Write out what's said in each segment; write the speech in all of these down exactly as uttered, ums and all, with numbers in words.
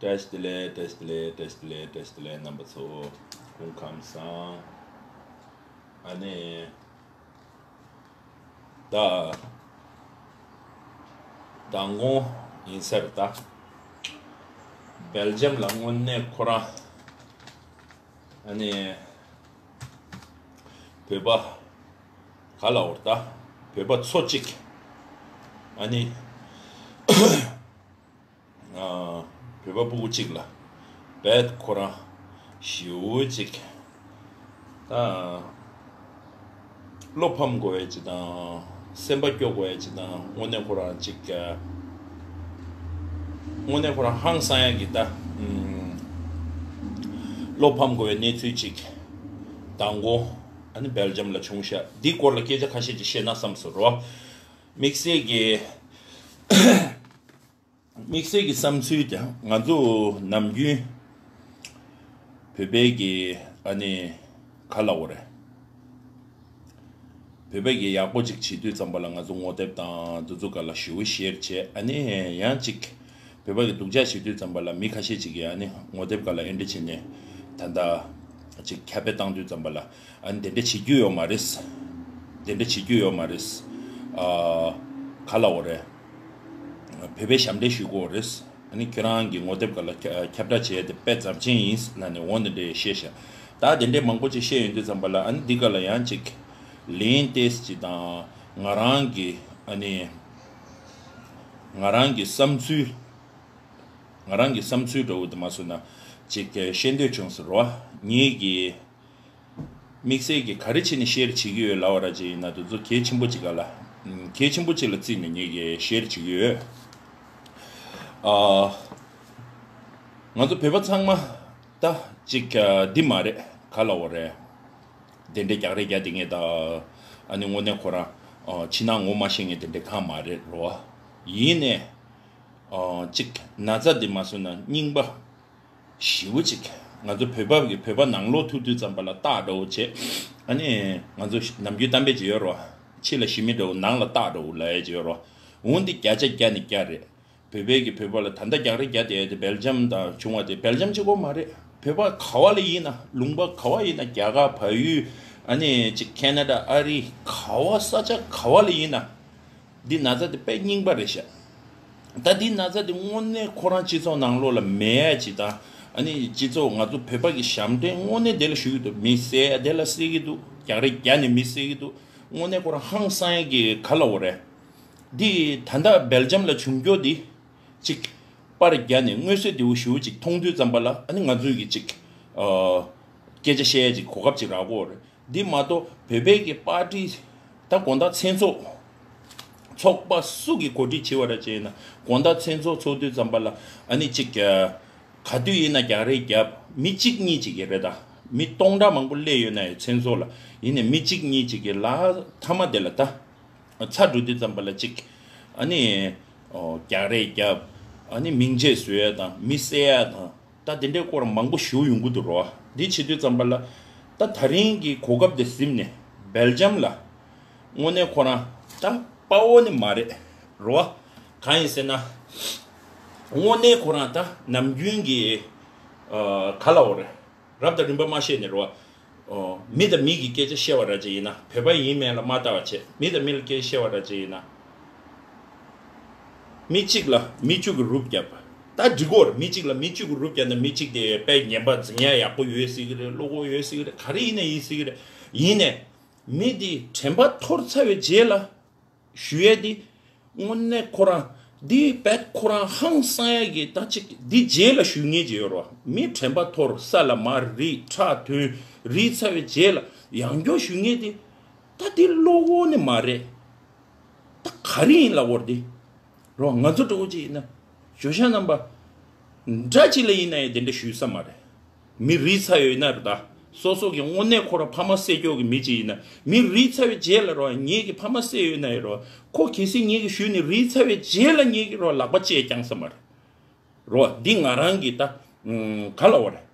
བཀྲ་ཤིས་བདེ་ལེགས། བཀྲ་ཤིས་བདེ་ལེགས། བཀྲ་ཤིས་བདེ་ལེགས། བཀྲ་ཤིས་བདེ་ལེགས། རྣམ་པ་ཚོ་སྐུ་ཁམས་བཟང་། ཨ་ནི། ད། མདང་དགོང་ཡིན་ས་རེད་ད། སྦེལ་ཇམ་ལ་དངོས་གནས་ཁོ་རང་། ཨ་ནི། བོད་པ། ག་ལ་འོར་ད། བོད་པ་ཚོ་གཅིག་ཨ་ནི། ཨ། བོད་པ་སྤུ་གུ་གཅིག་ལ། བེད་ཁོ་རང་། ཞེ་པོ་ཅིག་ད། བློ་ཕམ་དགོས་ཡ་ཅིག་དང་། སེམས་པ་སྐྱོ་དགོས་ཡ་ཅིག་དང་། དངོས་གནས་ཁོ་རང་ཅིག་དངོས་གནས་ཁོ་རང་ཧང་སང་ཡ་གི་ད། ཨུམ། བློ་ཕམ་དགོས་ཡ་གནས་ཚུལ་ཅིག་མདང་དགོང་ཨ་ནི་སྦེལ་ཇམ་ལ་བྱུང་ཤག་འདི་སྐོར་ལ་སྐད་ཆ་ཁ་ཤས་ཅིག་བཤད་ན་བསམ་སོང་རོ། དམིགས་བསལ་གྱི། དམིགས་བསལ་གྱི་བསམ་ཚུལ་དེ་ང་ཚོ་ནམ་རྒྱུན་བོད་པའི་གི་ཨ་ནི་ག་ལ་འོ་རེད། བོད་པའི་གི་ཡག་པོ་ཅིག་བྱེད་དུས་ཙམ་པ་ལ་ང་ཚོ་ངོ་དེབ་དང་འདི་ཚོ་ག་ལ་ཞེ་པོ་ཤེར་བྱས། ཨ་ནི་ཡང་ཅིག་བོད་པ་གི་སྡུག་ཅག་བྱེད་དུས་ཙམ་པ་ལ་མི་ཁ་ཤས་ཅིག་གིས་ཨ་ནི་ངོ་དེབ་ག་ལ་ཨེ་འདྲ་བྱས་ནས་ད་ལྟ་ཅིག་ཁྱབ་སྤེལ་བཏང་དུས་ཙམ་པ་ལ། ཨ་ནི་དེ་འདྲ་བྱེད་རྒྱུ་ཡོད་མ་རེད། དེ་འདྲ་བྱེད་རྒྱུ་ཡོད་མ་རེད། ཨ། ག་ལ་འོ་རེད། བོད་པའི་ཞབས་འདྲེན་ཞུ་དགོས་རེད། ཨ་ནི་ཁྱོད་རང་གི་ངོ་དེབ་སྒང་ལ་ཁྱབ་བསྒྲགས་བྱས་ཏེ་དཔེ་ཚབས་ཆེན་ཡིན་ལབ་ནས་འོ་འདི་འདྲ་བཤད་ཤག་ད་དེ་འདྲའི་མང་པོ་ཅིག་བཤད་ཡོང་དུས་ཙམ་པ་ལ། ཨ་ནི་འདི་སྒང་ལ་ཡང་ཅིག་ལན་ཏོག་ཙམ་ཅིག་དང་། ང་རང་གི་ཨ་ནི་ང་རང་གི་བསམ་ཚུལ། ང་རང་གི་བསམ་ཚུལ་འདྲ་བོ་དེ་མ་སོང་ན་ཅིག་བཤད་འདོད་བྱུང་ཟེར་རོ། ངེད་ཀྱི་དམིགས་བསལ་གྱི་ག་རེ་བྱས་ནས་ཤེར་བྱེད་ཀྱི་ཡོད་ལབ་པ་ར་ཅིག་ཡིན་ན། དེ་ཚོ་གལ་ཆེན་པོ་ཅིག་ག་ལ། གལ་ཆེན་པོ་ཅིག་ལ་བརྩིས་ནས་ངེད་ཀྱིས་ཤེར་བྱེད་ཀྱི་ཡོད། ཨ། ང་ཚོ་བོད་པ་ཚང་མ་ད་ཅིག་འདི་མ་རེད། ག་ལ་འོ་རེད། དེ་འདྲའི་རྒྱག་རེས་རྒྱག་དེ་ངས་ད། ཨ་ནི་དངོས་གནས་ཁོ་རང་ཕྱི་ནང་ངོ་མ་ཤེས་མཁན་དེ་འདྲའི་གང་མ་རེད་རོ། ཡིན་ནས། ཨ། ཅིག་ན་ཚ་དེ་མ་སོང་ན་རྙིང་པ་ཞེ་པོ་ཅིག་ང་ཚོ་བོད་པ་གི་བོད་པ་ནང་ལོགས་ཐུག་དུས་ཙམ་པ་ལ་རྟགས་འདྲ་བོ་བྱས། ཨ་ནི་ང་ཚོ་ནམ་རྒྱུན་གཏམ་དཔེ་ཅིག་ཡོད་རོ། ཕྱི་ལ་ཞི་མི་འདྲ་བོ་ནང་ལ་རྟགས་འདྲ་བོ་ལབ་ཡ་ཅིག་ཡོད་རོ། འོ་འདི་བརྒྱ་ཆ་བརྒྱ་ནི་བརྒྱ་རེད། བོད་པའི་གི་བོད་པ་ལ་ད་ལྟ་རྒྱག་རེས་རྒྱག་དེ་དེ་སྦེལ་ཇམ་དང་བྱུང་བ་དེ་སྦེལ་ཇམ་གཅིག་པོ་མ་རེད། བོད་པ་ག་བ་ལ་ཡིན་ན། ལུང་པ་ག་བ་ཡིན་ན། རྒྱ་གར་བལ་ཡུལ། ཨ་ནི་ཅིག་ཁེ་ན་ཌ། ཨ་རི། ག་བ་ས་ཆ་ག་བ་ལ་ཡིན་ན། འདི་ན་ཚ་དེ་དཔེ་རྙིང་པ་རེད་ཤག་ད་འདི་ན་ཚ་དེ་དངོས་གནས་ཁོ་རང་སྤྱི་ཚོགས་ནང་ལོགས་ལ་མེད་ཡ་ཅིག་དང་། ཨ་ནི་སྤྱི་ཚོགས་ང་ཚོ་བོད་པ་གི་ཞབས་འདྲེན་དངོས་གནས་དེ་ལ་ཞུ་གི་འདུག་མི་བསད་ཡ་དེ་ལ་བསད་ཀྱི་འདུག་རྒྱག་རེས་རྒྱག་ནས་མི་བསད་ཀྱི་འདུག་དངོས་གནས་ཁོ་རང་ཧང་སང་ཡ་གི་ག་ལ་འོ་རེད། འདི་ད་ལྟ་སྦེལ་ཇམ་ལ་བྱུང་རྒྱུ་འདི་ཅིག་པར་རྒྱག་ནས་མངོན་གསལ་དོད་པོ་ཞེ་པོ་ཅིག་མཐོང་དུས་ཙམ་པ་ལ། ཨ་ནི་ང་ཚོས་ཀྱི་ཅིག་ཨ། སྐད་ཆ་བཤད་ཡ་ཅིག་གོ་སྐབས་ཅིག་རག་གི་ཡོད་རེད། འདི་མ་གཏོགས་བོད་པའི་གི་པར་ཊི། ད་དགོང་དག་མཚན་ཚོགས། ཚོགས་པ་སུ་གིས་གོ་སྒྲིག་བྱས་པ་ར་ཅིག་ཡིན་ན། དགོང་དག་མཚན་ཚོགས་ཚོགས་དུས་ཙམ་པ་ལ། ཨ་ནི་ཅིག་ཨ། ག་དུས་ཡིན་ན་རྒྱག་རེས་རྒྱབ། མི་གཅིག་གཉིས་ཅིག་གི་རེད་ད། མི་སྟོང་ཕྲག་མང་པོ་སླེབས་ཡོད་ན་ཡང་མཚན་ཚོགས་ལ། ཡིན་ནའི་མི་གཅིག་གཉིས་ཅིག་གི་ལ་མཐའ་མ་དེ་ལ་ད། ཚར་འགྲོ་དུས་ཙམ་པ་ལ་ཅིག་ཨ་ནི། ཨོ། རྒྱག་རེས་རྒྱབ། ཨ་ནི་མིང་ཆད་བཟོ་ཡ་དང་མི་བསད་ཡ་དང་། ད་དེ་འདྲའི་སྐོར་མང་པོ་ཞུ་ཡོང་གི་འདུག་རོ། འདི་བྱེད་དུས་ཙམ་པ་ལ། ད་ད་རིང་གི་གོ་སྐབས་དེ་ཟིན་ནས་སྦེལ་ཇམ་ལ། དངོས་གནས་ཁོ་རང་ད་དཔའ་བོ་ནི་མ་རེད་རོ། གང་ཡིན་ཟེར་ན། དངོས་གནས་ཁོ་རང་ད་ནམ་རྒྱུན་གྱི། ཨ། ག་ལ་འོ་རེད། རབ་དང་རིམ་པ་མ་བཤད་ནས་རོ། ཨོ། མི་དང་མི་གི་སྐད་ཆ་བཤད་པ་ར་ཅིག་ཡིན་ན། བོད་པ་ཡིན་མིན་ལ་མ་ལྟ་བ་བྱས། མི་དང་མི་ལ་སྐད་ཆ་བཤད་པ་ར་ཅིག་ཡིན་ན། མི་གཅིག་ལ་མི་བཅུ་གི་རུབ་བརྒྱབ། ད་འགྲིག་གོ་རེད། མི་གཅིག་ལ་མི་བཅུ་གི་རུབ་བརྒྱབ་ན། མི་གཅིག་དེ་དཔེ་ངན་པ་འཛིན་ཡ་ཡག་པོ་ཡོད་སྲིད་ཀྱི་རེད། བློ་ཁོག་ཡོད་སྲིད་ཀྱི་རེད། ག་རེ་ཡིན་ན་ཡིན་སྲིད་ཀྱི་རེད། ཡིན་ནས་མི་དེ་དྲན་པ་འཐོར་ཚར་བའི་རྗེས་ལ། ཞུ་ཡས་འདི། དངོས་གནས་ཁོ་རང་འདི་བེད་ཁོ་རང་ཧང་སང་ཡས་ཀྱི་ད་ཅིག་འདི་རྗེས་ལ་ཞུ་ངེས་ཀྱི་ཡོད་རོ། མི་དྲན་པ་འཐོར། ས་ལ་མར་རིལ། ཁྲག་ཐོན། རིལ་ཚར་བའི་རྗེས་ལ་ཡང་སྐྱར་ཞུ་ངེས་འདི། ད་འདི་བློ་ཁོག་ནི་མ་རེད། ད་ག་རེ་ཡིན་ལབ་དགོས་རེད་འདི། རོ། ང་ཚོ་འདྲ་བོ་ཅིག་ཡིན་ན། ཇོ་ཤཱཀ་རྣམ་པ། འདྲ་ཅིག་ལ་ཡིན་ན་ཡང་དེ་འདྲ་ཞུས་ས་མ་རེད། མི་རིལ་ཚར་ཡོད་ན་རེད་ད། སོ་སོ་གི་དངོས་གནས་ཁོ་རང་ཕ་མ་བསད་རྒྱུ་གི་མི་ཅིག་ཡིན་ན། མི་རིལ་ཚར་བའི་རྗེས་ལ་རོ། ངེད་ཀྱི་ཕ་མ་བསད་ཡོད་ན་ཡང་རོ། ཁོ་གལ་སྲིད་ངེད་ཀྱི་ཞུས་ནས་རིལ་ཚར་བའི་རྗེས་ལ་ངེད་ཀྱི་རོ། ལག་པ་བཅད་རྐྱང་ས་མ་རེད། རོ། འདི་ང་རང་གི་ད། ཨུམ། ག་ལབ་དགོས་རེད།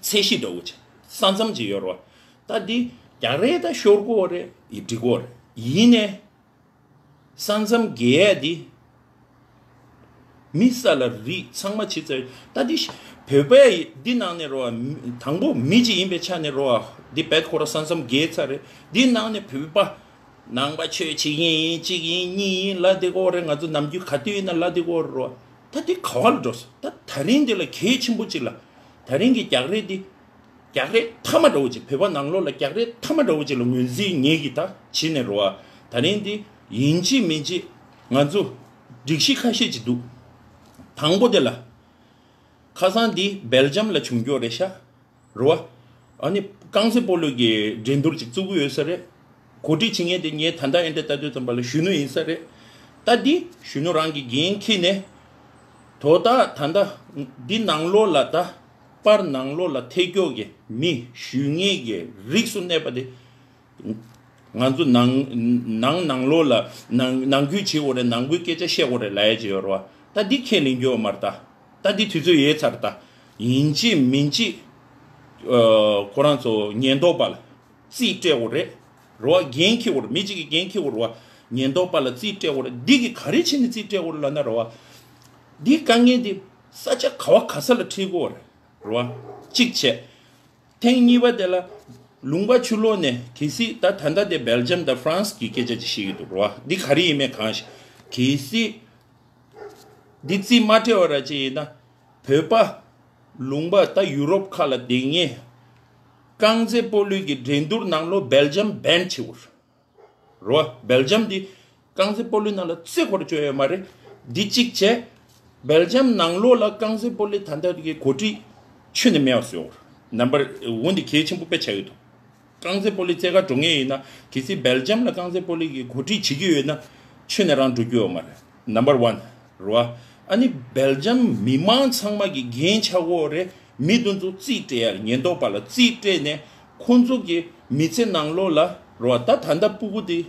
ཚད་གཞི་འདྲ་བོ་ཅིག་ས་མཚམས་ཅིག་ཡོད་རོ། ད་འདི་རྒྱག་རེས་ད་ཤོར་གོ་རེད། ཡིན་འགྲིག་གོ་རེད། ཡིན་ནས། ས་མཚམས་བརྒལ་ཡས་འདི། མི་ས་ལ་རིགས་ཚང་མ་བྱེད་ཚར། ད་འདི་བོད་པའི་འདི་ནང་ནས་རོ་བ། དང་པོ་མི་གཅིག་ཡིན་པའི་ཆ་ནས་རོ་བ། འདི་བེད་ཁོ་ར་ས་མཚམས་བརྒལ་ཚར་རེད། འདི་ནང་ནས་བོད་པ་ནང་པ་ཆོས་བྱེད་ཀྱི་ཡིན། གཅིག་ཡིན་གཉིས་ཡིན་ལབ་བསྡད་ཀྱི་ཡོད་རེད། ང་ཚོ་ནམ་རྒྱུན་ག་དུས་ཡིན་ན་ལབ་བསྡད་ཀྱི་ཡོད་རེད་རོ་བ། ད་འདི་ག་བ་ལ་འགྲོ་སོང་། ད་ད་རིང་འདི་ལ་གལ་ཆེན་པོ་གཅིག་ལ། ད་རིང་གི་རྒྱག་རེས་འདི། རྒྱག་རེས་མཐའ་མ་འདྲ་བོ་ཅིག་བོད་པ་ནང་ལོགས་ལ་རྒྱག་རེས་མཐའ་མ་འདྲ་བོ་ཅིག་ལ་ངོས་འཛིན་ངེད་ཀྱིས་ད་བྱེད་ནས་རོ་བ། ད་རིང་འདི་ཡིན་གཅིག་མིན་གཅིག་ང་ཚོ་སྒྲིག་གཞི་ཁ་ཤས་ཅིག་འདུག་དང་པོ་དེ་ལ། ཁ་སང་འདི་སྦེལ་ཇམ་ལ་བྱུང་རྒྱུ་རེད་ཤག་རོ་བ། ཨ་ནི་རྐང་རྩེད་སྤོ་ལོ་གི་འགྲན་བསྡུར་ཅིག་བཙུགས་ཀྱི་ཡོད་ས་རེད། གོ་སྒྲིག་བྱེད་མཁན་དེ་ངས་ད་ལྟ་ཨེ་འདྲ་ལྟ་དུས་ཙམ་པ་ལ་གཞོན་ནུ་ཡིན་ས་རེད། ད་འདི་གཞོན་ནུ་རང་གི་འགན་འཁྱེར་ནས། དོ་བདག་ད་ལྟ་འདི་ནང་ལོགས་ལ་ད། པར་ནང་ལོགས་ལ་ཐེ་སྐྱོག་གི་མི་ཞུ་མཁན་གྱི་རིགས་སུ་གནས་པ་དེ། ང་ཚོ་ནང་ནང་ནང་ལོགས་ལ་ནང་ནང་ཁུལ་བྱེད་དགོས་རེད། ནང་ཁུལ་སྐད་ཆ་བཤད་དགོས་རེད་ལབ་ཡ་ཅིག་ཡོད་རེད་བ། ད་འདི་ཁས་ལེན་རྒྱུ་ཡོད་མ་རེད་ད། ད་འདི་དུས་ཚོད་ཡོལ་ཚར་ད། ཡིན་གཅིག་མིན་གཅིག་ཨ། ཁོ་རང་ཚོ་ཉེན་རྟོག་པ་ལ་རྩིས་སྤྲད་དགོས་རེད། རེད་བ། འགན་འཁྱེར་དགོས་རེད། མི་གཅིག་གིས་འགན་འཁྱེར་དགོས་རེད་བ། ཉེན་རྟོག་པ་ལ་རྩིས་སྤྲད་དགོས་རེད། འདི་གི་ག་རེ་བྱས་ནས་རྩིས་སྤྲད་དགོས་རེད་ལབ་ན་རེད་བ། འདི་དཀའ་ངལ་འདི་ས་ཆ་ག་བ་ག་ས་ལ་འཁྲིད་དགོས་རེད། རེད་བ། གཅིག་བྱས། ཐེངས་གཉིས་པ་དེ་ལ་ལུང་པ་ཕྱི་ལོགས་ནས་གལ་སྲིད་ད་ད་ལྟ་དེ་སྦེལ་ཇམ་དང་ཧྥ་རན་སི་གི་སྐད་ཆ་ཅིག་བཤད་ཀྱི་འདུག་རེད་བ། འདི་ག་རེ་ཡིན་མིན་གང་ཤེས། གལ་སྲིད་འདི་རྩིས་མ་སྤྲད་པ་ར་ཅིག་ཡིན་ན། བོད་པ་ལུང་པ་ད་ཡུ་རོབ་ཁག་ལ་བསྡད་མཁན་རྐང་རྩེད་སྤོ་ལོའི་གི་འགྲན་བསྡུར་ནང་ལོགས་སྦེལ་ཇམ་བྷན་བྱེད་དགོས་རེད་བ། སྦེལ་ཇམ་འདི་རྐང་རྩེད་སྤོ་ལོའི་ནང་ལ་རྩེ་ཁོ་ར་བཅོས་ཡོད་མ་རེད། འདི་གཅིག་བྱས། སྦེལ་ཇམ་ནང་ལོགས་ལ་རྐང་རྩེད་སྤོ་ལོའི་ད་ལྟ་གི་གོ་སྒྲིག་ཁྱོན་ནས་མེད་པ་བཟོས་ཡོད་རེད། ནམ་པར་འོན་ཏེ་གལ་ཆེན་པོ་དཔེ་ཆགས་ཡོད་དོ། རྐང་རྩེད་སྤོ་ལོའི་རྩེད་གར་འགྲོ་མཁན་ཡིན་ན། གལ་སྲིད་སྦེལ་ཇམ་ལ་རྐང་རྩེད་སྤོ་ལོའི་གི་གོ་སྒྲིག་བྱེད་ཀྱི་ཡོད་ན། ཁྱོན་ནས་རང་འགྲོ་རྒྱུ་ཡོད་མ་རེད། ནམ་པར་ཝན། རེད་བ། ཨ་ནི་སྦེལ་ཇམ་མི་མང་ཚང་མ་གི་འགན་ཆགས་ཀྱི་ཡོད་རེད། མི་དེ་ཚོ་རྩིས་སྤྲད་ཡ། ཉེན་རྟོག་པ་ལ་རྩིས་སྤྲད་ནས་ཁོང་ཚོ་གི་མི་ཚེ་ནང་ལོགས་ལ་རེད་བ། ད་ད་ལྟ་སྤུ་གུ་དེ་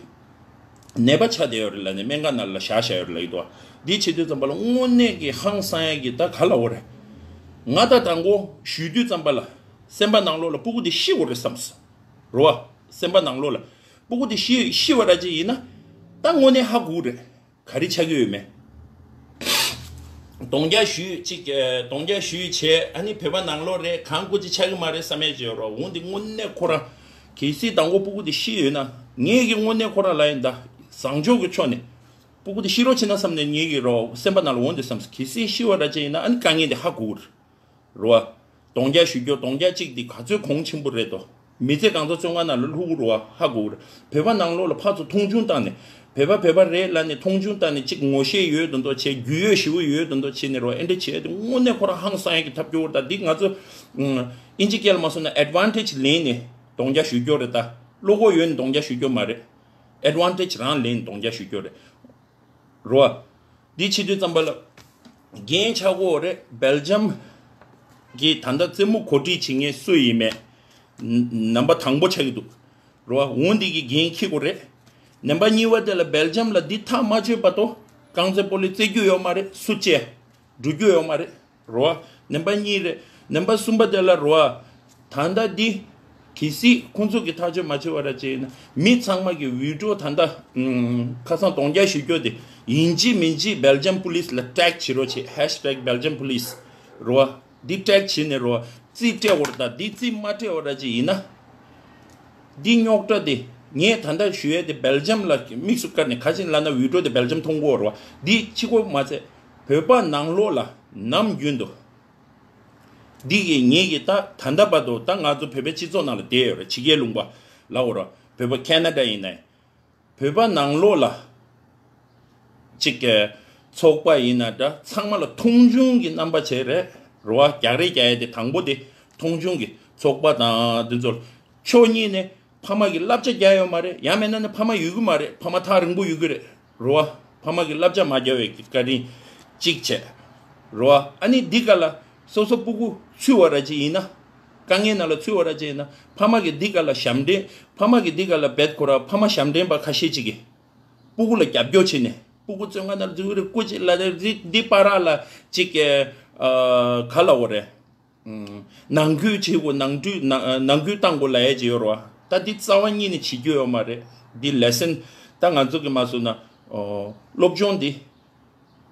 ནད་པ་ཆགས་བསྡད་ཡོད་རེད་ལབ་ནས་སྨན་ཁང་ནང་ལ་བཞག་བཞག་ཡོད་རེད་ལབ་ཀྱི་འདུག་བ། འདི་བྱེད་དུས་ཙམ་པ་ལ་དངོས་གནས་ཀྱི་ཧང་སང་ཡ་གི་ད་ག་ལབ་དགོས་རེད། ང་ད་དང་པོ་ཞུ་དུས་ཙམ་པ་ལ་སེམས་པ་ནང་ལོགས་ལ་སྤུ་གུ་དེ་ཤི་དགོས་རེད་བསམས། རེད་བ། སེམས་པ་ནང་ལོགས་ལ་སྤུ་གུ་དེ་ཤི་ཤི་བ་ར་ཅིག་ཡིན་ན། ད་དངོས་གནས་ཧ་གོ་གི་རེད། ག་རེ་ཆགས་ཀྱི་ཡོད་མེད། གདོང་རྒྱག་ཞུས་ཅིག་ཨ། གདོང་རྒྱག་ཞུས་བྱས། ཨ་ནི་བོད་པ་ནང་ལོགས་རེད། གང་སྐུ་ཅི་ཆགས་ཀྱི་མ་རེད་བསམ་ཡས་ཅིག་ཡོད་རེད་བ། འོན་ཏེ་དངོས་གནས་ཁོ་རང་གལ་སྲིད་དང་པོ་སྤུ་གུ་དེ་ཤི་ཡོད་ན། ངས་ཀྱི་དངོས་གནས་ཁོ་རང་ལ་ཡིན་ད། བཟང་ཕྱོགས་ཀྱི་ཕྱོགས་ནས་སྤུ་གུ་དེ་ཤི་རོགས་བྱེད་ན་བསམ་ནས་ངས་ཀྱི་རོ་སེམས་པ་ནང་ལ་འོན་ཏེ་བསམས། གལ་སྲིད་ཤི་བ་ར་ཅིག་ཡིན་ན། ཨ་ནི་དཀའ་ངལ་དེ་ཧ་གོ་གི་རེད། རེད་བ། གདོང་རྒྱག་ཞུ་རྒྱུ། གདོང་རྒྱག་གཅིག་འདི་ག་ཚོད་གོང་ཆེན་པོ་རེད་དོ། མི་ཚེ་གང་ཚོ་བཙོན་ཁང་ནང་ལ་ལྷུག་རུ་བ་ཧ་གོ་རེད། བོད་པ་ནང་ལོགས་ལ་ཕར་ཚུར་མཐོང་ཆུང་བཏང་ནས། བོད་པ་བོད་པ་རེད་ལབ་ནས་མཐོང་ཆུང་བཏང་ནས། གཅིག་ངོ་ཤེས་ཡོད་དོ་འདོ་བྱས། རྒྱུས་ཡོད་ཞེ་པོ་ཡོད་དོ་འདོ་བྱས་ནས་རོ། ཨེ་འདྲ་བྱས་ཏེ་དངོས་གནས་ཁོ་རང་ཧང་སང་ཡ་གི་ཐབས་སྐྱོ་བོ་རེད། ད་འདི་ང་ཚོ་ཨིན་ཇི་སྐད་ལ་མ་སོང་ན་ཨེ་ཌི་ཝན་ཊེཇ་ལེན་ནས་གདོང་རྒྱག་ཞུ་རྒྱུ་རེད་ད། བློ་ཁོག་ཡོད་ནས་གདོང་རྒྱག་ཞུ་རྒྱུ་མ་རེད། ཨེ་ཌི་ཝན་ཊེཇ་རང་ལེན་གདོང་རྒྱག་ཞུ་རྒྱུ་རེད། རོ། འདི་བྱེད་དུས་ཙམ་པ་ལ་འགན་ཆགས་ཀྱི་ཡོད་རེད། སྦེལ་ཇམ་གྱི་ད་ལྟ་རྩེད་མོ་གོ་སྒྲིག་བྱེད་མཁན་སུ་ཡིན་མེད། ན་ནམ་པ་དང་པོ་ཆགས་ཀྱི་འདུག་རོ། འོ་འདི་གི་འགན་འཁྱེར་དགོས་རེད། ནམ་པ་གཉིས་པ་དེ་ལ་སྦེལ་ཇམ་ལ་འདི་ཐག་མ་ཆོད་བར་དུ་རྐང་རྩེད་སྤོ་ལོ་རྩེ་རྒྱུ་ཡོད་མ་རེད། སུ་བཅད་འགྲོ་རྒྱུ་ཡོད་མ་རེད། རོ། ནམ་པ་གཉིས་རེད། ནམ་པ་གསུམ་པ་དེ་ལ་རོ། ད་ལྟ་འདི་གལ་སྲིད་ཁོང་ཚོ་གི་ཐག་གཅོད་མ་བྱས་པ་ར་བྱས་ན། མི་ཚང་མ་གི་བི་ཌི་ཡོ་ད་ལྟ་ཨུམ། ཁ་སང་གདོང་རྒྱག་ཞུ་རྒྱུ་དེ་ཡིན་གཅིག་མིན་གཅིག་སྦེལ་ཇམ་པུ་ལིས་ལ་ཊེག་བྱེད་རོགས་བྱེད། ཧེཤ་ཊེག་སྦེལ་ཇམ་པུ་ལིས། རོ། འདི་ཊེག་བྱེད་ནས་རོ། རྩིས་སྤྲད་དགོས་རེད། ད་འདི་རྩིས་མ་སྤྲད་པ་ར་བྱས་ཡིན་ན། འདི་རྙོག་དྲ་དེ་ངས་ད་ལྟ་ཞུ་ཡས་དེ་སྦེལ་ཇམ་ལ་དམིགས་སུ་བཀར་ནས། ག་ཅི་ལབ་ན་བི་ཌི་ཡོ་དེ་སྦེལ་ཇམ་མཐོང་གི་ཡོད་རེད་བ། འདི་གཅིག་པོ་མ་ཚད་བོད་པ་ནང་ལོགས་ལ་ནམ་རྒྱུན་དུ། འདི་གི་ངེད་ཀྱི་ད་ད་ལྟ་བར་དུ་ད་ང་ཚོ་བོད་པའི་སྤྱི་ཚོགས་ནང་ལ་བསྡད་ཡོད་རེད། ཕྱི་རྒྱལ་ལུང་པ་ལ་འོ་ར། བོད་པ་ཁེ་ན་ཌ་ཡིན་ནའི། བོད་པ་ནང་ལོགས་ལ་གཅིག་གི་ཚོགས་པ་ཡིན་ན་འདྲ། ཚང་མ་ལ་མཐོང་ཆུང་གི་རྣམ་པ་བྱས་རེད་རོ། རྒྱག་རེས་རྒྱག་ཡས་དེ་དང་པོ་དེ་མཐོང་ཆུང་གི། ཚོགས་པ་དང་དེ་ཚོ་ཕྱོགས་གཉིས་ནས་ཕ་མ་གི་བསླབ་བྱ་རྒྱག་ཡོད་མ་རེད། ཡང་མིན་ན་ནི་ཕ་མ་ཡོད་གི་མ་རེད། ཕ་མ་ཐག་རིང་པོ་ཡོད་གི་རེད་རོ། ཕ་མ་གི་བསླབ་བྱ་མ་རྒྱག་པའི་བཀའ་དྲིན་གཅིག་བྱས་རོ། ཨ་ནི་འདི་ག་ལ་སོ་སོ་སྤུ་གུ་ཚུད་པ་ར་ཅིག་ཡིན་ན། དཀའ་ངལ་ནང་ལ་ཚུད་པ་ར་ཅིག་ཡིན་ན། ཕ་མ་གི་འདི་ག་ལ་ཞབས་འདྲེན། ཕ་མ་གི་འདི་ག་ལ་བེད་ཁོ་ར། ཕ་མ་ཞབས་འདྲེན་པ་ཁ་ཤས་ཅིག་གིས་སྤུ་གུ་ལ་རྒྱབ་སྐྱོར་བྱས་ནས། སྤུ་གུ་བཙོན་ཁང་ནང་འཛུལ་རེད། སྐུ་ཅིག་ལ་རེད། འདི་པ་ར་ལ་ཅིག་གི་ཨ། ག་ལབ་དགོས་རེད། ཨུམ། ནང་ཁུལ་བྱེད་དགོས། ནང་འཁྲུག་ནང་ནང་ཁུལ་བཏང་དགོས་ལབ་ཡས་ཅིག་ཡོད་རེད་བ། ད་འདི་རྩ་བ་ཉིད་ནས་བྱེད་རྒྱུ་ཡོད་མ་རེད། འདི་ལེ་སན་ད་ང་ཚོ་གི་མ་སོང་ན། ཨོ། སློབ་སྦྱོང་འདི་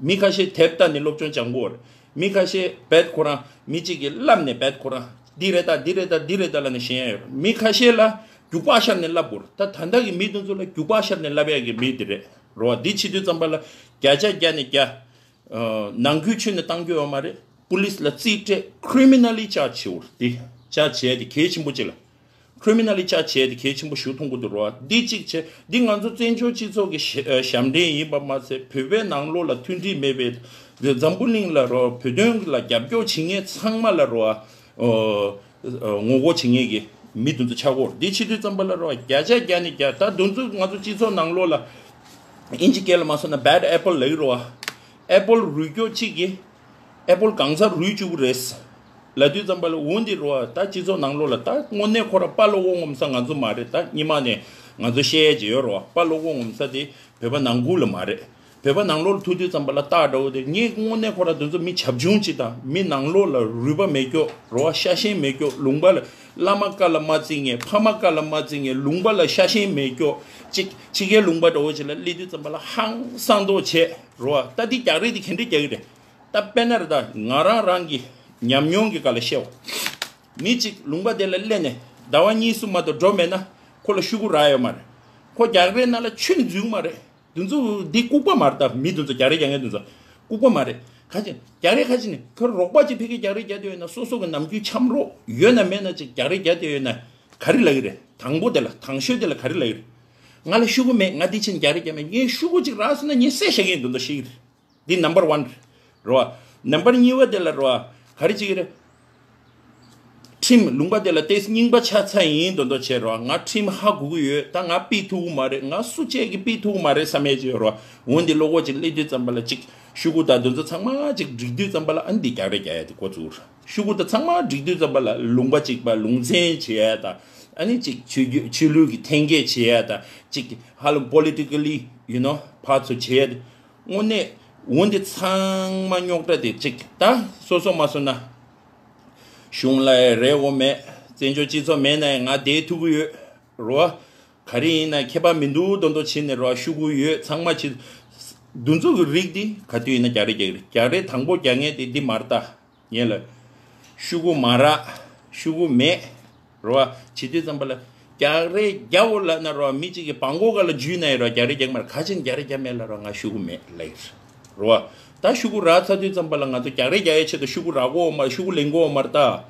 མི་ཁ་ཤས་དེབ་ལྟ་ནས་སློབ་སྦྱོང་སྦྱང་གི་ཡོད་རེད། མི་ཁ་ཤས་བེད་ཁོ་རང་མི་གཅིག་གིས་བསླབས་ནས་བེད་ཁོ་རང་འདི་རེད་ད་འདི་རེད་ད་འདི་རེད་ད་ལབ་ནས་ཤེས་ཡ་ཡོད་རེད། མི་ཁ་ཤས་ལ་རྒྱུག་པ་ཤར་ནས་བསླབ་དགོས་རེད། ད་ད་ལྟ་གི་མི་དེ་ཚོ་ལ་རྒྱུག་པ་ཤར་ནས་བསླབ་ཡ་གི་མི་དེ་རེད། རེད་བ། འདི་བྱེད་དུས་ཙམ་པ་ལ་བརྒྱ་ཆ་བརྒྱ་ནས་བརྒྱ། ཨ། ནང་ཁུལ་ཆུད་ནས་བཏང་རྒྱུ་ཡོད་མ་རེད། པུ་ལིས་ལ་རྩིས་སྤྲད། criminally charge བྱེད་དགོས་རེད། འདི་charge བྱས་ཏེ་གལ་ཆེན་པོ་ཅིག་ལ། criminally charge བྱས་ཏེ་གལ་ཆེན་པོ་ཞིག་མཐོང་གི་འདུག་རེད་བ། འདི་གཅིག་བྱས། འདི་ང་ཚོ་བཙན་བྱོལ་སྤྱི་ཚོགས་ཀྱི་ཞབས་ཨ། ཞབས་འདྲེན་ཡིན་པ་མ་ཟད་བོད་པའི་ནང་ལོགས་ལ་མཐུན་སྒྲིལ་མེད་པའི་འཛམ་བུ་གླིང་ལ་རེད་བ། བོད་དོན་ལ་རྒྱབ་སྐྱོར་བྱེད་མཁན་ཚང་མ་ལ་རེད་བ། ཨོ། ངོ་རྒོལ་བྱེད་མཁན་གྱི་མི་དེ་ཚོ་ཆགས་ཀྱི་ཡོད་རེད། འདི་བྱེད་དུས་ཙམ་པ་ལ་རེད་བ། བརྒྱ་ཆ་བརྒྱ་ནས་བརྒྱ། ད་དེ་ཚོ་ང་ཚོ་སྤྱི་ཚོགས་ནང་ལོགས་ལ་ཨིན་ཇི་སྐད་ལ་མ་སོང་ན་bad apple ལབ་ཀྱི་རེད་བ། apple རུལ་མགྱོགས་གཅིག་གིས་apple གང་ཚ་རུལ་བཅུག་གི་རེད་ལབ་དུས་ཙམ་པ་ལ་འོ་འདི་རེད་བ། ད་སྤྱི་ཚོགས་ནང་ལོགས་ལ་ད་དངོས་གནས་ཁོ་རང་དཔའ་བློ་ངོམ་ས་ང་ཚོ་མ་རེད། ད་སྔོན་མ་ནས་ང་ཚོ་བཤད་ཡས་ཅིག་ཡོད་རེད་བ། དཔའ་བློ་ངོམ་ས་དེ་བོད་པ་ནང་ཁུལ་ལ་མ་རེད། བོད་པ་ནང་ལོགས་ལ་ཐུག་དུས་ཙམ་པ་ལ་སྟག་འདྲ་བོ་དེ། ངས་དངོས་གནས་ཁོ་རང་དེ་ཚོ་མི་བྱབ་ཆུང་ཅིག་དང་མི་ནང་ལོགས་ལ་རུས་པ་མེད་ཀྱོག་རེད་བ། ཤ་ཞེན་མེད་ཀྱོག་ལུང་པ་ལ་བླ་མ་བཀའ་ལ་མ་བརྩི་མཁན། ཕ་མ་བཀའ་ལ་མ་བརྩི་མཁན། ལུང་པ་ལ་ཤ་ཞེན་མེད་ཀྱོག་ཅིག་ཕྱི་རྒྱལ་ལུང་པ་འདྲ་བོ་ཅིག་ལ་སླེབས་དུས་ཙམ་པ་ལ་ཧང་སང་མདོག་བྱས་རེད་བ། ད་འདི་རྒྱག་རེས་དེ་ག་འདྲས་རྒྱག་གི་རེད། ད་དཔེར་ན་རེད། ད་ང་རང་རང་གི་ཉམས་མྱོང་གི་སྒང་ལ་བཤད་འོ། མི་གཅིག་ལུང་པ་དེ་ལ་སླེབས་ནས་ཟླ་བ་གཉིས་གསུམ་མ་གཏོགས་འགྲོ་མེད་ན་ཁོ་ལ་ཤོག་གུ་རག་ཡོད་མ་རེད། ཁོ་རྒྱག་རེས་ནང་ལ་ཆུད་ནས་འཛུལ་གི་མ་རེད། དེ་ཚོ་འདི་ལྐུགས་པ་མ་རེད། ད་མི་དེ་ཚོ་རྒྱག་རེས་རྒྱག་མཁན་དེ་ཚོ་ལྐུགས་པ་མ་རེད། ག་ཅི་རྒྱག་རེས་ག་ཅི་ནི་ཁོ་རོགས་པ་ཅིག་ཕ་གིར་རྒྱག་རེས་རྒྱག་བསྡད་ཡོད་ན། སོ་སོ་གི་ནམ་རྒྱུན་འཆམ་རོགས་ཡོད་ན་མེད་ན་ཅིག་རྒྱག་རེས་རྒྱག་བསྡད་ཡོད་ན་ག་རེ་ལབ་ཀྱི་རེད། དང་པོ་དེ་ལ། དང་ཤོས་དེ་ལ་ག་རེ་ལབ་ཀྱི་རེད། ང་ལ་ཤོག་གུ་མེད། ང་འདི་ཕྱིན་རྒྱག་རེས་རྒྱག་མེད། ངས་ཤོག་གུ་ཅིག་རག་སོང་ན་ངས་བསད་བཞག་གི་ཡིན། དེ་འདྲ་བཤད་ཀྱི་རེད། འདི་number one རེད་བ། number གཉིས་པ་དེ་ལ་རེད་བ། ག་རེ་བྱེད་ཀྱི་རེད། ཁྲིམས་ལུང་པ་དེ་ལ་ཏོག་ཙམ་རྙིང་པ་ཆགས་ཚར་ཡིན་མདོག་མདོག་བྱས་རེད་བ། ང་ཁྲིམས་ཧ་གོ་གི་ཡོད། ད་ང་ཕུད་ཐུབ་ཀྱི་མ་རེད། ང་སུ་གཅིག་གིས་ཕུད་ཐུབ་ཀྱི་མ་རེད་བསམ་ཡས་ཅིག་ཡོད་རེད་བ། འོ་འདི་བློ་ཁོག་ཅིག་སླེབས་དུས་ཙམ་པ་ལ་ཅིག་ཤོག་གུ་དང་དེ་ཚོ་ཚང་མ་ཅིག་བསྒྲིགས་དུས་ཙམ་པ་ལ་ཨ་ནི་འདི་རྒྱག་རེས་རྒྱག་ཡས་དེ་འགོ་བཙུགས་རེད། ཤོག་གུ་དང་ཚང་མ་བསྒྲིགས་དུས་ཙམ་པ་ལ་ལུང་པ་གཅིག་པ་ལུང་ཚན་བྱེད་ཡས་དང་། ཨ་ནི་ཅིག་ཆོས་བརྒྱུད་ཆོས་ལུགས་ཀྱི་འཐེན་འཁྱེར་བྱེད་ཡས་དང་། ཅིག་ཧ་ལམ་politically, you know, ཕར་ཚུར་བྱེད་ཡས་དེ། དངོས་གནས་འོ་འདི་ཚང་མ་རྙོག་དྲ་དེ་ཅིག་ད་སོ་སོ་མ་སོང་ན། གཞུང་ལ་ཡང་རེ་དགོས་མེད། བཙན་བྱོལ་སྤྱི་ཚོགས་མེད་ན་ཡང་ང་བསྡད་ཐུབ་ཀྱི་ཡོད་རེད་བ། ག་རེ་ཡིན་ན་ཁྱད་པར་མི་འདུག་མདོག་མདོག་བྱས་ནས་རེད་བ། ཤོག་གུ་ཡོད། ཚང་མ་བྱེད། འདི་ཚོ་གི་རིགས་འདི་ག་དུས་ཡིན་ན་རྒྱག་རེས་རྒྱག་གི་རེད། རྒྱག་རེས་དང་པོ་རྒྱག་མཁན་དེ་འདི་མ་རེད་ད། ངས་ལ། ཤོག་གུ་མ་རག་ཤོག་གུ་མེད། རེད་བ། བྱེད་དུས་ཙམ་པ་ལ། རྒྱག་རེས་རྒྱག་འོ་ལབ་ན་རེད་བ། མི་གཅིག་གིས་བང་གོ་ག་ལ་འཇུས་ན་ཡང་རེད་བ། རྒྱག་རེས་རྒྱག་མ་རེད། ག་ཅི་ཡིན་རྒྱག་རེས་རྒྱག་མེད་ལབ་རེད་བ། ང་ཤོག་གུ་མེད་ལབ་ཡིན། རེད་བ། ད་ཤོག་གུ་རག་ཚར་དུས་ཙམ་པ་ལ་ང་ཚོ་རྒྱག་རེས་རྒྱག་ཡས་ཆེད་དུ་ཤོག་གུ་རག་གོ་འོ་མ་རེད། ཤོག་གུ་ལེན་གོ་འོ་མ་རེད་ད།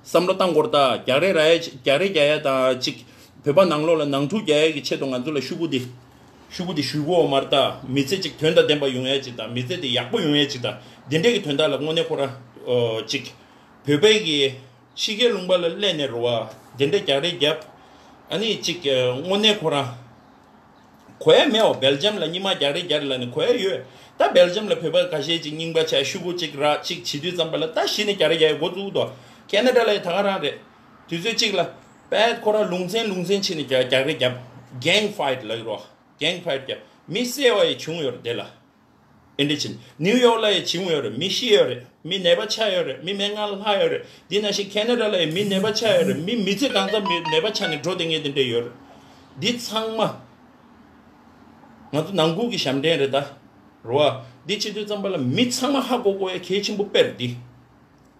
བསམ་བློ་བཏང་དགོས་རེད་ད། རྒྱག་རེས་རག་ཡས་རྒྱག་རེས་རྒྱག་ཡས་དང་ཅིག་བོད་པ་ནང་ལོགས་ལ་ནང་འཁྲུག་རྒྱག་ཡས་ཀྱི་ཆེད་དུ་ང་ཚོ་ལ་ཤོག་གུ་འདི། ཤོག་གུ་འདི་ཞུ་གོ་མ་རེད་ད། མི་ཚེ་གཅིག་དོན་དང་ལྡན་པ་ཡོང་ཡས་གཅིག་དང་། མི་ཚེ་འདི་ཡག་པོ་ཡོང་ཡས་གཅིག་དང་། འདི་འདྲས་ཀྱི་དོན་དག་ལ་དངོས་གནས་ཁོ་རང་ཨོ་གཅིག་བོད་པའི་གི་ཕྱི་རྒྱལ་ལུང་པ་ལ་སླེབས་ནས་རེད་བ། འདི་འདྲས་རྒྱག་རེས་རྒྱབ། ཨ་ནི་གཅིག་དངོས་གནས་ཁོ་རང་གོ་ཡས་མེད་འོ། སྦེལ་ཇམ་ལ་སྔོན་མ་རྒྱག་རེས་རྒྱག་རེས་ལབ་ནས་གོ་ཡས་ཡོད། ད་སྦེལ་ཇམ་ལ་བོད་པ་ཁ་ཤས་ཅིག་རྙིང་པ་ཆགས། ཤོག་གུ་གཅིག་རག་གཅིག་བྱེད་དུས་ཙམ་པ་ལ་ད་གཞི་ནས་རྒྱག་རེས་རྒྱག་ཡས་འགོ་བཙུགས་འདུག་ཁེ་ན་ཌ་ལ་ཡང་ད་ག་རང་རེད། དུས་ཚོད་གཅིག་ལ་པད་ཁོ་རང་ལུང་ཚན་ལུང་ཚན་ཕྱེ་ནས་རྒྱག་རྒྱག་རེས་རྒྱབ། gang fight ལབ་ཀྱི་རེད། gang fight རྒྱབ། མི་བསད་པ་ཡང་བྱུང་ཡོད་རེད་དེ་ལ། ཨེ་འདྲ་བྱས་ནས་ནིའུ་ཡོག་ལ་ཡང་བྱུང་ཡོད་རེད། མི་ཤི་ཡོད་རེད། མི་ནད་པ་ཆགས་ཡོད་རེད། མི་སྨན་ཁང་ལ་ལྷག་ཡོད་རེད། འདི་ནང་བཞིན་ཁེ་ན་ཌ་ལ་ཡང་མི་ནད་པ་ཆགས་ཡོད་རེད། མི་མི་ཚེ་གང་ཚང་མི་ནད་པ་ཆགས་ནས་འགྲོ་བསྡད་མཁན་དེ་འདྲ་ཡོད་རེད། འདི་ཚང་མ་ང་ཚོ་ནང་ཁུལ་གྱི་ཞབས་འདྲེན་རེད་ད། རེད་བ། འདི་བྱེད་དུས་ཙམ་པ་ལ་མི་ཚང་མ་ཧ་གོ་དགོས་ཡ་གལ་ཆེན་པོ་དཔེ་རེད་འདི།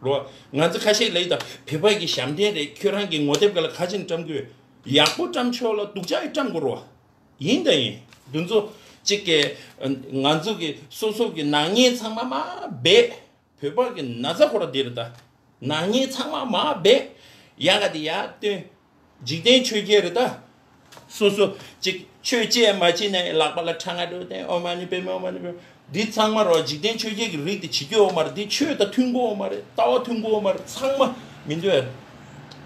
རེད་བ། ང་ཚོ་ཁ་ཤས་ལབ་ཡོད་ད། བོད་པ་གི་ཞབས་འདྲེན་རེད། ཁྱོད་རང་གི་ངོ་དེབ་སྒང་ལ་ག་ཅིག་བཀྲམ་དགོས། ཡག་པོ་བཀྲམ་ཆོག་ལ་སྡུག་ཅག་ཡང་བཀྲམ་དགོས་རེད་བ། ཡིན་ད་ཡིན། འདི་ཚོ་གཅིག་གི་ང་ཚོ་གི་སོ་སོ་གི་ནག་ཉེས་ཚང་མ་མར་སྦས། བོད་པ་གི་ན་ཚ་ཁོ་ར་འདི་རེད་ད། ནག་ཉེས་ཚང་མ་མར་སྦས། ཡ་ག་དེ་ཡར་བཏོན། འཇིག་རྟེན་ཆོས་བརྒྱད་རེད་ད། སོ་སོ་གཅིག་ཆོས་བྱེད་མ་བྱེད་ནས་ལག་པ་ལ་ཁྲ་ང་འགྲོ་དེ་ཨོཾ་མ་ཎི་པདྨེ་ཨོཾ་མ་ཎི་པདྨེ། འདི་ཚང་མ་རོ་འཇིག་རྟེན་ཆོས་བརྒྱད་ཀྱི་རིགས་དེ་བྱེད་རྒྱུ་ཡོད་མ་རེད། འདི་ཆོས་དང་མཐུན་གོ་མ་རེད། ལྟ་བ་མཐུན་གོ་མ་རེད། ཚང་མ་མི་འདོད་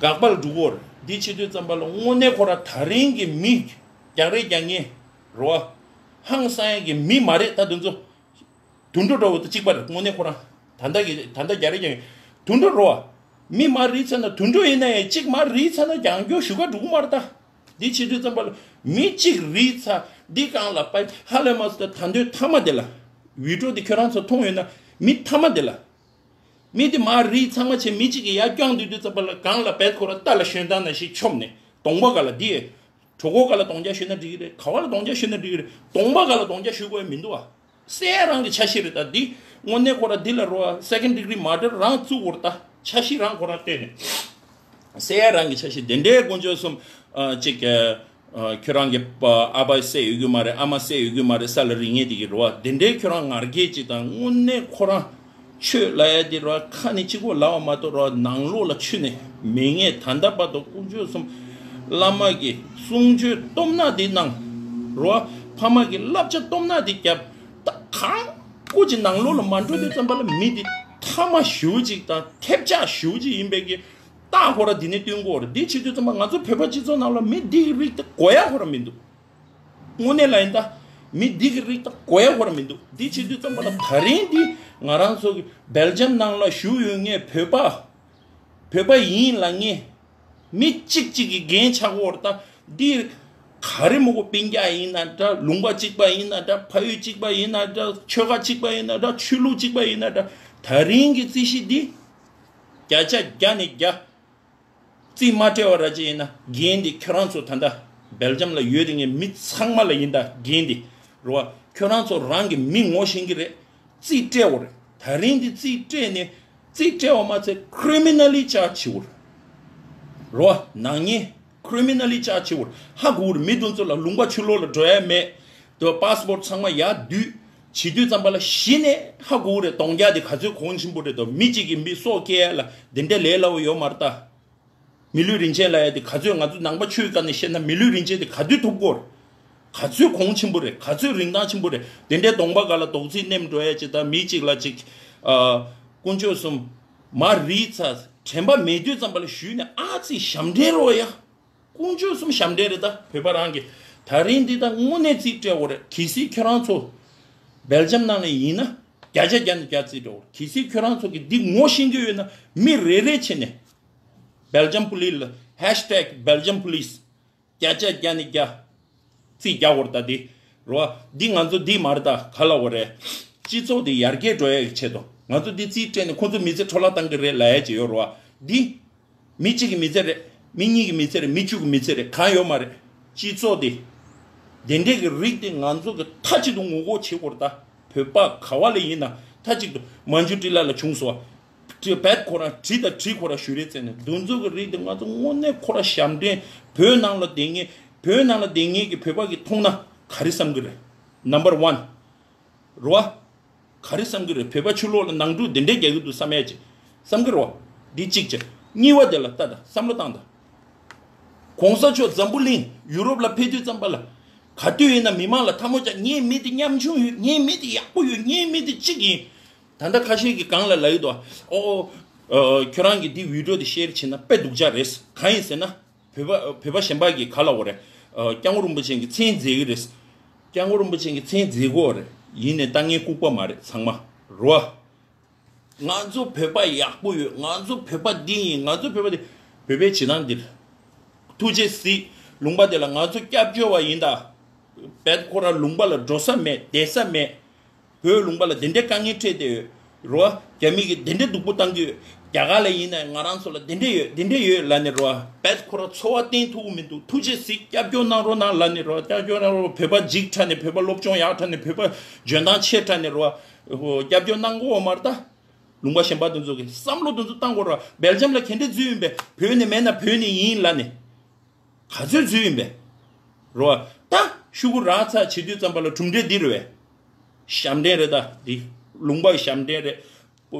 དགག་པ་ལ་འགྲོ་གོ་རེད། འདི་བྱེད་དུས་ཙམ་པ་ལ་དངོས་གནས་ཁོ་ར་ད་རིང་གི་མི་རྒྱག་རེས་རྒྱག་མཁན་རོ་ཧང་སང་ཡ་གི་མི་མ་རེད་ད་འདི་ཚོ། དུད་འགྲོ་འདྲ་བོ་དང་གཅིག་པ་རེད། དངོས་གནས་ཁོ་རང་ད་ལྟ་གི་ད་ལྟ་རྒྱག་རེས་ཀྱང་དུད་འགྲོ་རོ། མི་མར་རིལ་ཚར་ན་དུད་འགྲོ་ཡིན་ན་ཡང་གཅིག་མར་རིལ་ཚར་ན་རྒྱང་སྐྱོད་ཞུ་ག་འགྲོ་གི་མ་རེད་ད། འདི་བྱེད་དུས་ཙམ་པ་ལ་མི་གཅིག་རིལ་ཚར་འདི་སྒང་ལ་པ་ཧ་ལས་མ་སོང་ད། ད་འདོད་མཐའ་མ་དེ་ལ་བི་ཌིའོ་འདི་ཁྱོད་རང་ཚོ་མཐོང་ཡོད་ན་མི་མཐའ་མ་དེ་ལ་མི་འདི་མར་རིལ་ཚང་མ་བྱས་མི་གཅིག་གིས་ཡར་བརྐྱངས་སྡོད་དུས་ཙམ་པ་ལ་སྒང་ལ་བེད་ཁོ་ར་རྟ་ལ་ཞོན་སྟངས་ནང་བཞིན་མཆོངས་ནས་གདོང་པ་སྒང་ལ་འདི་གྲོད་ཁོག་སྒང་ལ་གདོང་རྒྱག་ཞོན་ན་འགྲིག་གི་རེད། ག་བ་ལ་གདོང་རྒྱག་ཞོན་ན་འགྲིག་གི་རེད། གདོང་པ་སྒང་ལ་གདོང་རྒྱག་ཞོན་དགོས་ཡ་མི་འདུག་ཨ། བསད་ཡ་རང་གི་འཆར་གཞི་རེད། ད་འདི་དངོས་གནས་ཁོ་རང་འདི་ལ་རོ་second degree murder རང་བཙུགས་འོར་ད་འཆར་གཞི་རང་ཁོ་རང་བཏོན་ནས་བསད་ཡ་རང་གི་འཆར་གཞི་དེ་འདྲའི་དཀོན་མཆོག་གསུམ་ཅིག་ཁྱོད་རང་གི་ཨ་ཕ་བསད་ཡོད་རྒྱུ་མ་རེད། ཨ་མ་བསད་ཡོད་རྒྱུ་མ་རེད། ས་ལ་རིག་ངེས་དེ་གི་རོ་བ་དེ་འདྲའི་ཁྱོད་རང་ངར་སྐད་ཅིག་དང་དངོས་གནས་ཁོ་རང་ཆོས་ལ་ཡ་དེ་རོ་བ་ཁ་ནས་གཅིག་པོ་ལབ་པ་མ་གཏོགས་རོ་བ་ནང་ལོགས་ལ་ཆུད་ནས་མེད་ངེས། ད་ལྟ་བར་དུ་དཀོན་མཆོག་གསུམ་བླ་མ་གི་གསུང་ཆོས་སྟོབས་ན་དེ་གནང་རོ་བ་ཕ་མ་གི་བསླབ་བྱ་སྟོབས་ན་དེ་རྒྱབ། ད་གང་ཀུ་ཅི་ནང་ལོགས་ལ་མ་འགྲོ་དུས་ཙམ་པ་ལ་མི་འདི་ཐ་མ་ཞུ་ཅིག་དང་ཐེབས་ཆག་ཞུ་ཅིག་ཡིན་པའི་གི་རྟགས་ཁོ་ར་འདི་ནས་སྟོན་གོ་རེད། འདི་བྱེད་དུས་ཙམ་པ་ང་ཚོ་བོད་པ་སྤྱི་ཚོགས་ནང་ལ་མི་འདི་གི་རིགས་དེ་གོ་ཡ་ཁོ་ར་མི་འདུག་དངོས་གནས་ལ་ཡིན་ད་མི་འདི་གི་རིགས་དེ་གོ་ཡ་ཁོ་ར་མི་འདུག་འདི་བྱེད་དུས་ཙམ་པ་ལ་ད་རིང་འདི་ང་རང་ཚོ་གི་སྦེལ་ཇམ་ནང་ལ་བཞུགས་ཡོད་ངེས་བོད་པ་བོད་པ་ཡིན་ལ་ངེས། མི་གཅིག་གཅིག་གི་འགན་ཆགས་ཡོད་རེད། ད་འདི་ག་རེ་མོ་གོ་སྤུན་ཀྱག་ཡིན་ན་འདྲ། ལུང་པ་གཅིག་པ་ཡིན་ན་འདྲ། ཕ་ཡུལ་གཅིག་པ་ཡིན་ན་འདྲ། ཆོལ་ཁ་གཅིག་པ་ཡིན་ན་འདྲ། ཆོས་ལུགས་གཅིག་པ་ཡིན་ན་འདྲ། ད་རིང་གི་རྩིས་གཞི་འདི་བརྒྱ་ཆ་བརྒྱ་ནས་བརྒྱ། རྩིས་མ་སྤྲད་པ་ར་ཅིག་ཡིན་ན་འགན་འདི་ཁྱོད་རང་ཚོ་ད་ལྟ་སྦེལ་ཇམ་ལ་ཡོད་དེ་ངའི་མི་ཚང་མ་ལ་ཡིན་ད་འགན་འདི་རོ་བ་ཁྱོད་རང་ཚོ་རང་གི་མི་ངོ་ཤེས་ཀྱི་རེད། རྩིས་སྤྲད་འོ་རེད། ད་རིང་འདི་རྩིས་སྤྲད་ནས་རྩིས་སྤྲད་པ་མ་ཚད་criminally charge བྱེད་འོ་རེད། རོ་བ་ནག་ཉེས་criminally charge བྱེད་འོ་རེད། ཧ་གོ་རེད། མི་དུང་ཚོ་ལ་ལུང་པ་ཆུ་ལོག་ལ་འགྲོ་ཡ་མེད། དེ་པ་སི་པོར་ཊི་ཚང་མ་ཡར་བསྡུས་བྱེད་དུས་ཙམ་པ་ལ་གཞི་ནས་ཧ་གོ་རེད། གཏོང་རྒྱ་དེ་ག་ཚོད་གོང་ཆེན་པོ་རེད་དོ། མི་གཅིག་གི་མི་སྲོག་སྐྱེལ་ཡ་ལ་དེ་འདྲ་ལས་སླ་བོ་ཡོད་མ་རེད་ད། མི་ལུས་རིན་ཆེན་ལབ་ཡ་དེ་ག་ཚོད་ང་ཚོ་ནང་པ་ཆོས་སྒང་ནས་བཤད་ན་མི་ལུས་རིན་ཆེན་དེ་ག་དུས་ཐོབ་གོ་རེད། ག་ཚོད་གོང་ཆེན་པོ་རེད། ག་ཚོད་རིན་ཐང་ཆེན་པོ་རེད། དེ་འདྲའི་གདོང་པ་སྒང་ལ་རྡོག་རྫིས་ནེམ་འགྲོ་ཡ་ཅིག་དང་མི་གཅིག་ལ་ཅིག་ཨ། དཀོན་མཆོག་གསུམ་མ་རིལ་ཚ་དྲན་པ་མེད་དུས་ཙམ་པ་ལ་ཞུས་ནས་ཨ་ཙི་ཞབས་འདྲེན་རོགས་ཡ། དཀོན་མཆོག་གསུམ་ཞབས་འདྲེན་རེད་ད་བོད་པ་རང་གི། ད་རིང་འདི་ད་དངོས་གནས་རྩིས་སྤྲད་འོ་རེད། གལ་སྲིད་ཁྱོད་རང་ཚོ་སྦེལ་ཇམ་ནང་ལ་ཡིན་ན་བརྒྱ་ཆ་བརྒྱ་ནས་བརྒྱ་རྩིས་སྤྲད་འོ་རེད། གལ་སྲིད་ཁྱོད་རང་ཚོ་གི་འདི་ངོ་ཤེས་ཀྱི་ཡོད་ན་མི་རེ་རེ་བྱས་ནས་སྦེལ་ཇམ་པུ་ལིས་ལ་ཧེཤ་ཊེག་སྦེལ་ཇམ་པུ་ལིས་བརྒྱ་ཆ་བརྒྱ་ནས་བརྒྱ། རྩིས་རྒྱག་འོ་རེད་ད་འདི། རོ་བ། འདི་ང་ཚོ་འདི་མ་རེད་ད་ག་ལབ་དགོས་རེད། སྤྱི་ཚོགས་འདི་ཡར་རྒྱས་འགྲོ་ཡ་གི་ཆེད་དུ་ང་ཚོ་འདི་རྩིས་སྤྲད་ནས་ཁོང་ཚོ་མི་ཚེ་འཕྲོ་བརླག་བཏང་གི་རེད་ལབ་ཡ་ཅིག་ཡོད་རོ་བ། འདི་མི་གཅིག་གི་མི་ཚེ་རེད། མི་གཉིས་ཀྱི་མི་ཚེ་རེད། མི་བཅུ་གི་མི་ཚེ་རེད། གང་ཡོད་མ་རེད། སྤྱི་ཚོགས་འདི་དེ་འདྲས་ཀྱི་རིགས་འདི་ང་ཚོ་གི་མཐའ་གཅིག་ཏུ་ངོ་རྒོལ་བྱེད་དགོས་རེད་ད། བོད་པ་ག་བ་ལ་ཡིན་ན་མཐའ་གཅིག་ཏུ་མན་ཇུ་ཊི་ལ་ལ་བྱུང་སོང་བ། བེད་ཁོ་རང་གྲི་དང་གྲི་ཁོ་རང་གཞུ་རེས་བཙལ་ནས་འདུ་འཛོམས་ཀྱི་རིགས་དེ་ང་ཚོ་དངོས་གནས་ཁོ་རང་ཞབས་འདྲེན། བོད་ནང་ལ་བསྡད་མཁན་བོད་ནང་ལ་བསྡད་མཁན་གྱི་བོད་པ་གིས་མཐོང་ན་ག་རེ་བསམ་གྱི་རེད། Number one། རོ་བ། ག་རེ་བསམ་གྱི་རེད། བོད་པ་ཕྱི་ལོགས་ལ་ནང་འཁྲུག་དེ་འདྲས་རྒྱག་གི་འདུག་བསམ་ཡ་ཅིག་བསམ་གྱི་རེད་བ། འདི་གཅིག་བྱས། གཉིས་པ་དེ་ལ་ལྟ་དང་བསམ་བློ་བཏང་དང་། གོང་ས་མཆོག་འཛམ་བུ་གླིང་ཡུ་རོབ་ལ་ཕེབས་དུས་ཙམ་པ་ལ་ག་དུས་ཡིན་ན་མི་མང་ལ་ཐལ་མོ་སྦྱར། ངའི་མི་དེ་ཉམ་ཆུང་ཡོད། ངའི་མི་དེ་ཡག་པོ་ཡོད། ངའི་མི་དེ་གཅིག་ཡིན། ད་ལྟ་ཁ་ཤས་ཀྱིས་སྒང་ལ་ལབ་ཀྱི་འདུག་ཨོ། ཨོ། ཁྱོད་རང་གིས་འདི་བི་ཌི་ཡོ་འདི་ཤེར་བྱས་ན་དཔེ་སྡུག་ཅག་རེད། གང་ཡིན་ཟེར་ན། བོད་པ་བོད་པ་གཞན་པ་གིས་ག་ལབ་དགོས་རེད། ཨོ། སྐྱབས་མགོན་རིན་པོ་ཆེ་གི་མཚན་རྫས་ཀྱི་རེད། སྐྱབས་མགོན་རིན་པོ་ཆེ་གི་མཚན་རྫས་དགོས་རེད། ཡིན་ནའི་ལྟ་ངན་ལྐུགས་པ་མ་རེད་ཚང་མ། རོ་བ། ང་ཚོ་བོད་པ་ཡག་པོ་ཡོད། ང་ཚོ་བོད་པ་འདི་ཡིན། ང་ཚོ་བོད་པ་འདི། བོད་པའི་བྱེད་སྟངས་འདིར་ཐུགས་རྗེ་གཟིགས། ལུང་པ་དེ་ལ་ང་ཚོ་སྐྱབས་བཅོལ་བ་ཡིན་ད། བེད་ཁོ་ར་ལུང་པ་ལ་འགྲོ་ས་མེད། བསྡད་ས་མེད། བོད་ལུང་པ་ལ་དེ་འདྲའི་དཀའ་ངལ་འཕྲད་བསྡད་ཡོད། རོ་བ། རྒྱ་མི་གིས་དེ་འདྲའི་སྡུག་པོ་བཏང་གི་ཡོད། རྒྱ་གར་ལ་ཡིན་ན་ང་རང་ཚོ་ལ་དེ་འདྲ་ཡོད། དེ་འདྲ་ཡོད་ལབ་ནས་རོ་བ། བེད་ཁོ་ར་འཚོ་བ་བརྟེན་ཐུབ་ཀྱི་མི་འདུག་ཐུགས་རྗེ་གཟིགས། སྐྱབས་བཅོལ་གནང་རོགས་གནང་ལབ་ནས་རོ་བ། སྐྱབས་བཅོལ་གནང་རོགས། བོད་པ་འཇིགས་ཁྲ་ནས། བོད་པ་སློབ་སྦྱོང་ཡག་ཁྲ་ནས། བོད་པ་འཇོན་ཐང་ཆེ་ཁྲ་ནས་རོ་བ། སྐྱབས་བཅོལ་གནང་དགོས་མ་རེད་ད། ལུང་པ་གཞན་པ་དེ་ཚོ་གིས་བསམ་བློ་དེ་ཚོ་བཏང་དགོས་ར། སྦེལ་ཇམ་ལ་ག་འདྲ་འཛུལ་ཡིན་པས། བོད་ནས་མེད་ན་བོད་ནས་ཡིན་ལབ་ནས། ག་ཚོད་འཛུལ་ཡིན་པས། རོ་བ། ད་ཤོག་གུ་རག་ཚར་བྱེད་དུས་ཙམ་པ་ལ་གྲུབ་འབྲས་འདི་རེད་བས། ཞབས་འདྲེན་རེད་ད་འདི། ལུང་པ་གི་ཞབས་འདྲེན་རེད།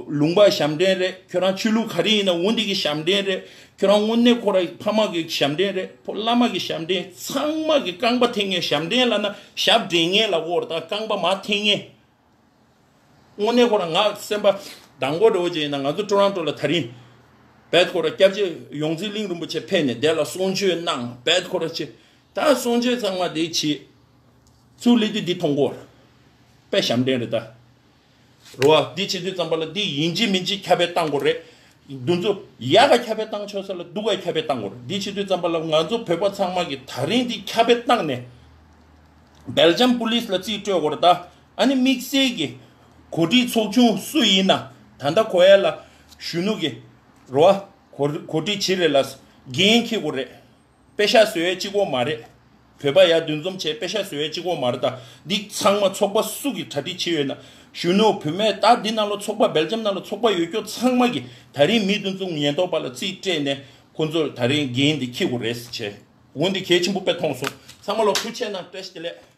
ལུང་པ་གི་ཞབས་འདྲེན་རེད། ཁྱོད་རང་ཆོས་ལུགས་ག་རེ་ཡིན་ན་འོ་འདི་གི་ཞབས་འདྲེན་རེད། ཁྱོད་རང་དངོས་གནས་ཁོ་ར་ཕ་མ་གི་ཞབས་འདྲེན་རེད། ཕོ་བླ་མ་གི་ཞབས་འདྲེན། ཚང་མ་གི་རྐང་པ་འཐེན་མཁན། ཞབས་འདྲེན་ལབ་ན་ཞབས་འདྲེན་མཁན་ལབ་དགོས་རེད་ད། རྐང་པ་མར་འཐེན་མཁན། དངོས་གནས་ཁོ་རང་ང་སེམས་པ་སྡང་གོ་འདྲ་བོ་ཅིག་ཡིན་ན། ང་ཚོ་ཊོ་རོན་ཊོ་ལ་ད་རིང་བེད་ཁོ་ར་སྐྱབས་རྗེ་ཡོངས་འཛིན་གླིང་རིན་པོ་ཆེ་ཕེབས་ནས་དེ་ལ་གསུང་ཆོས་གནང་། བེད་ཁོ་ར་ཆེ། ད་གསུང་ཆོས་ཚང་མ་དེ་བྱེད། ཚུར་སླེབས་དུས་འདི་མཐོང་གོ། དཔེ་ཞབས་འདྲེན་རེད་ད། རོ་བ། འདི་བྱེད་དུས་ཙམ་པ་ལ་འདི་ཡིན་གཅིག་མིན་གཅིག་ཁྱབ་སྤེལ་བཏང་དགོས་རེད། འདི་ཚོ་ཡག་ག་ཁྱབ་སྤེལ་བཏང་ཆོག་ས་ལ་སྡུག་ག་ཁྱབ་སྤེལ་བཏང་དགོས་རེད། འདི་བྱེད་དུས་ཙམ་པ་ལ་ང་ཚོ་བོད་པ་ཚང་མ་གིས་ད་རིང་འདི་ཁྱབ་སྤེལ་བཏང་ནས་སྦེལ་ཇམ་པུ་ལིས་ལ་རྩིས་སྤྲོད་དགོས་རེད་ད། ཨ་ནི་དམིགས་བསལ་གྱི་གོ་སྒྲིག་ཚོགས་ཆུང་སུ་ཡིན་ན་ད་ལྟ་གོ་ཡ་ལ་གཞོན་ནུ་གི་རོ་བ་གོ་གོ་སྒྲིག་བྱེད་རེད་ལ་འགན་འཁྱེར་དགོས་རེད། པེ་ཤག་བཟོ་ཡས་གཅིག་པོ་མ་རེད། བོད་པ་ཡར་འདུ་འཛོམས་བྱས་དཔེ་ཤག་བཟོ་ཡས་གཅིག་པོ་མ་རེད། ད་འདི་ཚང་མ་ཚོགས་པ་སུ་གིས་གྲ་སྒྲིག་བྱས་ཡོད་ན། གཞོན་ནུ་བུད་མེད། ད་འདི་ནང་ལ་ཚོགས་པ་སྦེལ་ཇམ་ནང་ལ་ཚོགས་པ་ཡོད་རྒྱུ་ཚང་མ་གིས་ད་རིང་མི་འདི་ཚོ་ཉེན་རྟོག་པ་ལ་རྩིས་སྤྲད་ནས་ཁོ་ཚོར་ད་རིང་འགན་འདི་འཁྱེར་དགོས་རེད་ཟེར་བྱས། འོ་འདི་གལ་ཆེན་པོ་དཔེ་མཐོང་སོང་། ཚང་མ་ལ་ཐུགས་རྗེ་ཆེ་གནང་། བཀྲ་ཤིས་བདེ་ལེགས།